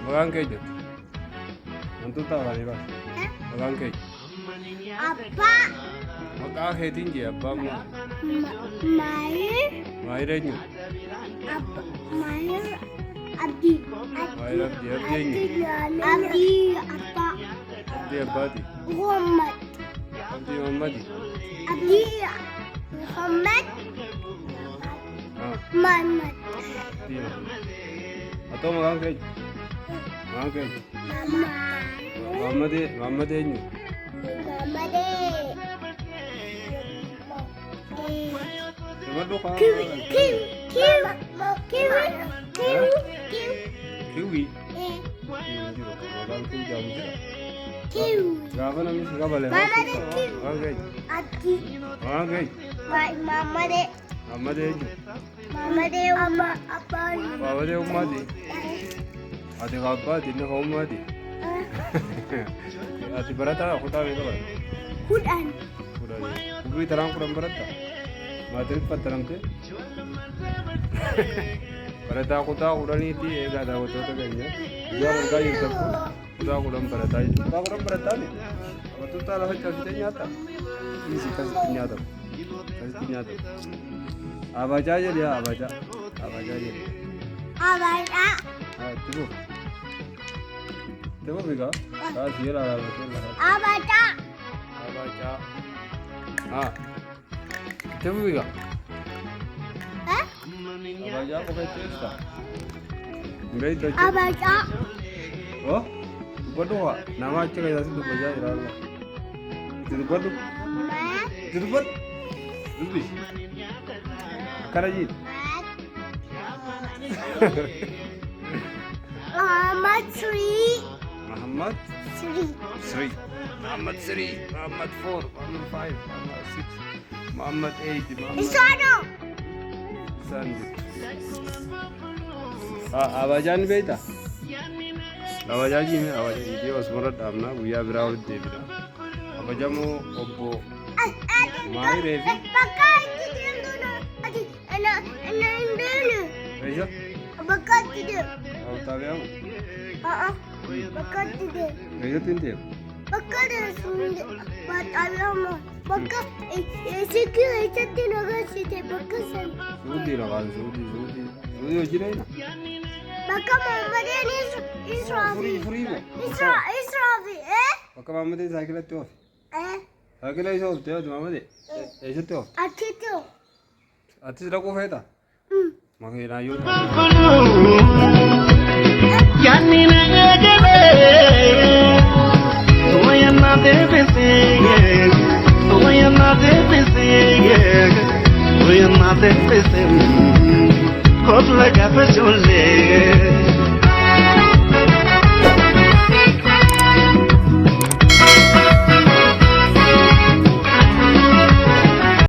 Maqaan kee eenyu? Wantoota afaanii baas. Maqaan kee eenyu? Abbaa. Maqaa keetiin jee abbaan maal? Maayir. Maayir eenyu? Abba. Maayir. Abdii. Maayir Abdii. Abdii eenyu? Abdii abbaa. Abdii abbaati. Muhammad. Abdii Muhammadi. Abdii Muhammad. Ah, Muhammad. Abdii Muhammad. Atoo maqaan kee eenyu? Maqaan kee eenyu? Muhammad. Muhammad Muhammad eenyu? Muhammad. Dubbadhu kaa. Kiwi. Kiwi. Kiwi. Kiwi. Kiwi. Kiwi. Kiwi. Kiwi hin jiru. Maqaan kiwi jedhamu jira. Kiwi. Gaafa namni si qabale. Muhammad kiwi. Maqaan kee eenyu? Abdii. Maqaan kee eenyu? Muhammad. Muhammad eenyu? Muhammad Amma Abbaa. Muhammad ummaati. Ati ka abbaati inni ka ummaati. Ati barataa kutaa meeqa baratta? 10. 10. Dubbii taraan 10 baratta? Maatirik fattanamte? Barataa kutaa 10ti eegaa daawwattoota keenya. Guyyaa argaa jirtan kun kutaa 10 barataa jechuudha. Kutaa 10 barataa mi? Abattoota lafa cabsitee nyaata? Dhiisi akkasitti nyaatamu. Akkasitti nyaatamu. Abajaa jedhi yaa abajaa. Abajaa jedhi. Abajaa. Haa itti fufi. Itti fufi gaa. Kaa si jala dhaabatee lafa. Abajaa. Abajaa. Haa. Itti fufi gaa. Eh? Abajaa qofa itti ibsa. Hin beektu jechuudha. Abajaa. Oh, dubbadhu haa. Nama achi keessatti dubbachaa jira. Itti dubbadhu. Itti dubbadhu. Dubbisi. Akkana jiidha. Muhammad three. Muhammad Three. three. Muhammad three. Muhammad four. Muhammad five. Muhammad six. Muhammad eight. Muhammad Isaano. Isaan jettu. Abajaan ni beektaa? Abajaa jiime abajaa jiidhee osuma dhaabnaa guyyaa biraa walitti deebina. Kabajamoo obbo Maahiree fi Bakka itti deemtu ati ana ana hin deemne. Eessa? Bakka itti deemu. Awutaabiyamu? A'a. Bakka itti deemu. Eessatti hin deemu? Bakka deemu baxaabiyama. Bakka sikii eessatti nu agarsiise bakka san. Suudii lafaan suudii suudii suudii hojii dheena? Bakka Muhammadeen Israafi. Furii furii moo? Israafi. Eh? Bakka Maammadeen saayikilatti oofe. Eh? Saayikila isa oofte yoo Maammadee eessatti oofte? Achitti. Atis dhaquu feeta? Makiinaa yoo Yaanni na eegalee, wayanna deebisee, wayanna deebisee, wayanna deebisee, kofla gaafa ijoollee.